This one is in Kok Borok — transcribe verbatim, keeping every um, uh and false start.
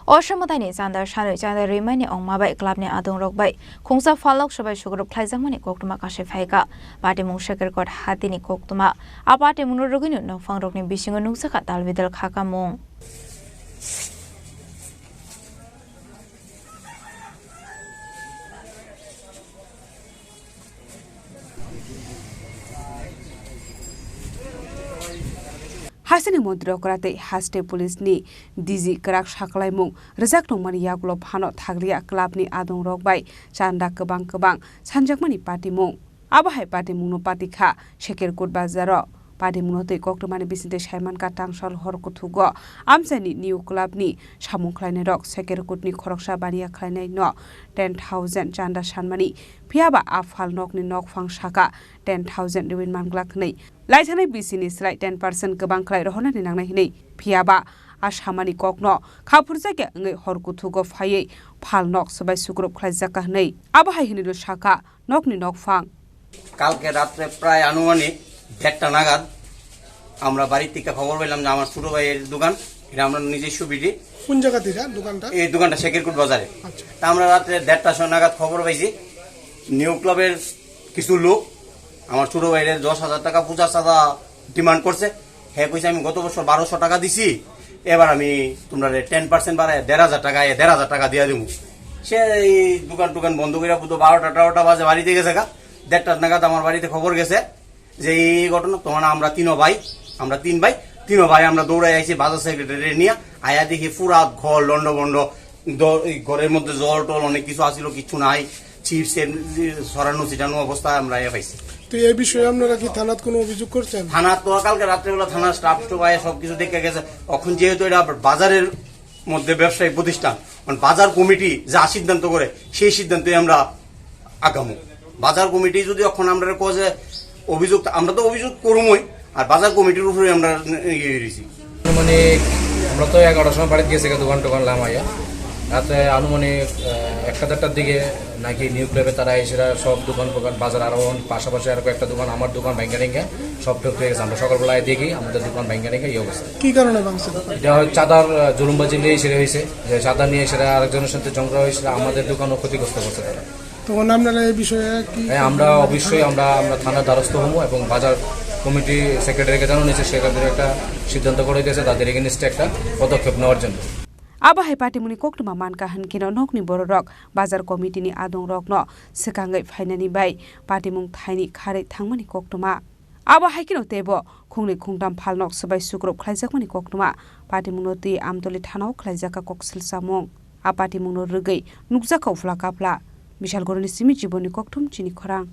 Oshomataini chanda sanwi chanda rimani ongma bai clubni adongrok bai khungsa phalnok swbai sugrub khlaijakmani koktwma kasui phaikha. Patimung Sekerkot hatini koktwma. A patimungno rwgwino nokphangrokni bisingo nukjakha talbidal khakamung. Hasteni montri okra tei haste police ni D G kwrak saklaimung rwjak tongmani yagulo phano thaglia club ni adongrok bai chanda kwbang kwbang sanjakmani patimung. Abo hai patimungno patikha Sekerkut bazaro. Patimungno twi koktwmani bisingtwi saimankha tangsal hor kuthugo amchaini new club ni samung khlainairok Sekerkutni khoroksa baniya khlainaino ten thousand chanda sanmani, phiyaba a phalnokni nokphang saka ten thousand riwin manglak hwnwi. Laithanai bisini slai ten percent kwbang khlai rohornani nangnai hwnwi, phiyaba a samani kokno khaphurjakya wngwi hor kuthugo phaiwi phalnok swbai sukrub khlaijakha hwnwi. Abo hai hwnwino sakha nokni nokphang. কালকে রাত্রে প্রায় আনুমানিক দেড়টা নাগাদ আমরা বাড়ি থেকে খবর পেলাম যে আমার ছোট ভাইয়ের দোকান, এটা আমরা নিজস্ব ভিটে। কোন জায়গা থেকে দোকানটা? এই দোকানটা শেখেরকুট বাজারে। আচ্ছা। তা আমরা রাত্রে দেড়টার সময় নাগাদ খবর পাইছি নিউ ক্লাবের কিছু লোক আমার ছোট ভাইয়ের দশ হাজার টাকা পূজা চাঁদা ডিমান্ড করছে। হে কইছে, "আমি গত বছর বারোশো টাকা দিছি, এবার আমি তোমরা টেন পার্সেন্ট বাড়ায় দেড় হাজার টাকা, এ দেড় হাজার টাকা দিয়ে দেবো।" সে এই দোকান টোকান বন্ধ করে বুধ বারোটা তেরোটা বাজে বাড়িতে গেছে গা। দেড়টা নাগাদ আমার বাড়িতে খবর গেছে যে এই ঘটনা, তখন আমরা তিনো ভাই, আমরা তিন ভাই, তিনো ভাই আমরা দৌড়াই আইছি বাজার সেক্রেটারি নিয়ে। আয়া দেখি পুরা ঘর লন্ডভন্ড, দ-, এই ঘরের মধ্যে জল টল অনেক কিছু আছিল, কিছু নাই। চিপস এর ছড়ানো ছিটানো অবস্থায় আমরা এ পাইছি। তো এই বিষয়ে আপনারা কি থানাত কোনো অভিযোগ করছেন? থানা তো কালকে রাত্রেবেলা থানার স্টাফ স্টাফ আয়া সবকিছু দেখে গেছে। এখন যেহেতু এটা বাজারের মধ্যে ব্যবসায়ী প্রতিষ্ঠান, মানে বাজার কমিটি যা সিদ্ধান্ত করে সেই সিদ্ধান্তই আমরা আগামু। বাজার কমিটি যদি এখন আমরা কয় যে অভিযোগ, আমরা তো অভিযোগ করুমই, আর বাজার কমিটির উপরে আমরা ইয়ে রয়েছি। মানে আমরা তো এগারোটার সময় বাড়িতে গেছি, দোকান টোকান লামাইয়া রাতে আনুমানিক, আহ, একটা দেড়টার দিকে নাকি নিউ ক্লাবে তারা এসে সব দোকান ফোকান, বাজার আরো পাশাপাশি আরো কয়েকটা দোকান, আমার দোকান ভাঙ্গা টেঙ্গা সব ঠেক হয়ে গেছে। আমরা সকালবেলা আয়া দেখি আমাদের দোকান ভাঙ্গা টেঙ্গা এই অবস্থা। কি কারণে ভাঙছে দোকান? এটা হয় চাঁদার, আহ, জুলুমবাজি নিয়ে সেটা হয়েছে, যে চাঁদা নিয়ে সেটা আরেকজনের সাথে ঝগড়া হয়েছিল, আমাদের দোকানও ক্ষতিগ্রস্ত করছে তারা। তখন আপনারা এই বিষয়ে কি হ্যাঁ, আমরা অবশ্যই আমরা, আমরা থানার দ্বারস্থ হবো এবং বাজার কমিটি সেক্রেটারিকে জানানো হয়েছে, সেখান থেকে একটা সিদ্ধান্ত করে দিয়েছে তাদের এগেনস্টে একটা পদক্ষেপ নেওয়ার জন্য। Abo hai patimungni koktwma mankha hwnkhe no nokni bororok bazar committee ni adongrokno swkangwi phainani bai patimung thaini kharwi thangmani koktwma. Abo hai kheno teibo khungnwi khungtam phalnok swbai sukrub khlaijakmani koktwma patimungno twi Amtoli thanao khlaijakha koksil samung. A patimungno rwgwi nukjakha uphla kaphla. Bishalgoroni simi Jibonni Kokthum chini khorang.